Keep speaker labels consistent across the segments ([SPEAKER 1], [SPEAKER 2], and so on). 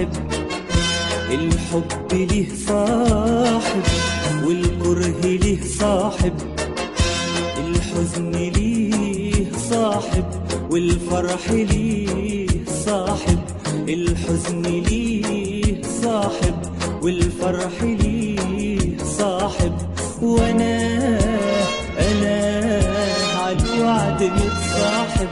[SPEAKER 1] صاحب، الحب ليه صاحب والكره ليه صاحب، الحزن ليه صاحب والفرح ليه صاحب، الحزن ليه صاحب والفرح ليه صاحب، وانا انا عالوعد متصاحب.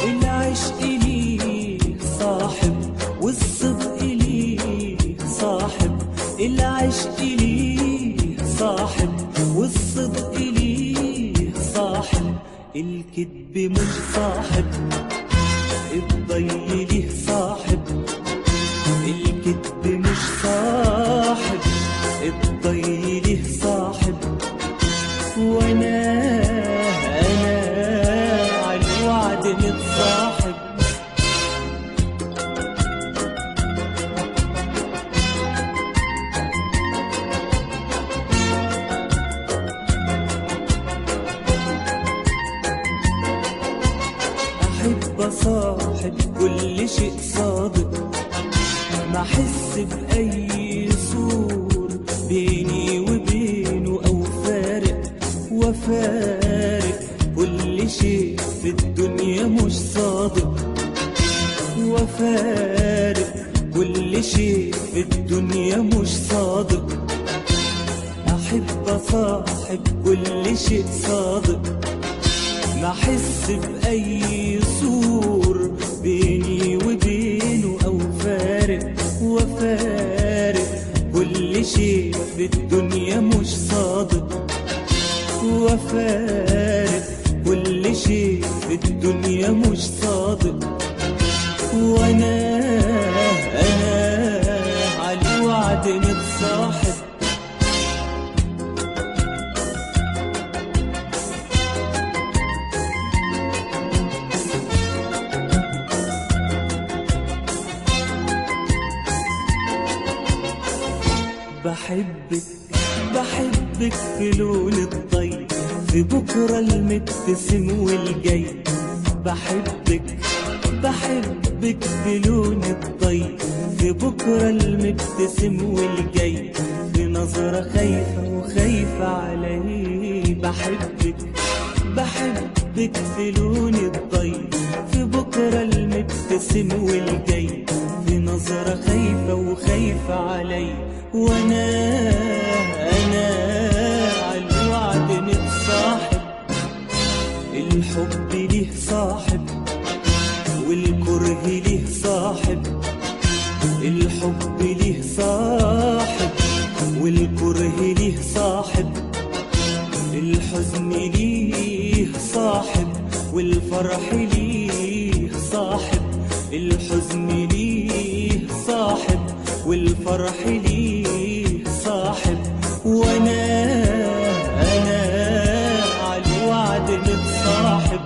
[SPEAKER 1] العشق ليه صاحب والصدق ليه صاحب، العشق ليه صاحب والصدق ليه صاحب، الكذب مش صاحب، الضي ليه صاحب، الكذب مش صاحب، الضي ليه صاحب، وانا انا عالوعد متصاحب. أحب أصاحب كل شيء صادق، ما أحس بأي سور بيني وبينه أو فارق، وفارق كل شيء في الدنيا مش صادق، وفارق كل شيء في الدنيا مش صادق. أحب أصاحب كل شيء صادق، ما أحس بأي سور بيني وبينه أو فارق، وفارق كل شيء في الدنيا مش صادق، وفارق كل شيء في الدنيا مش صادق، وأنا أنا عالوعد متصاحب. بحبك بحبك في لون الضي، في بكرة المبتسم والجاي، بحبك بحبك في لون الضي، في بكرة المبتسم والجاي، في نظرة خايفة وخايفة علي، بحبك بحبك في لون الضي، في بكرة المبتسم والجاي، في نظرة خايفة وخايفة علي، وانا انا عالوعد متصاحب. الحب ليه صاحب والكره ليه صاحب، الحب ليه صاحب والكره ليه صاحب، الحزن ليه صاحب والفرح ليه صاحب، الحزن ليه صاحب والفرح ليه صاحب، وانا انا عالوعد متصاحب.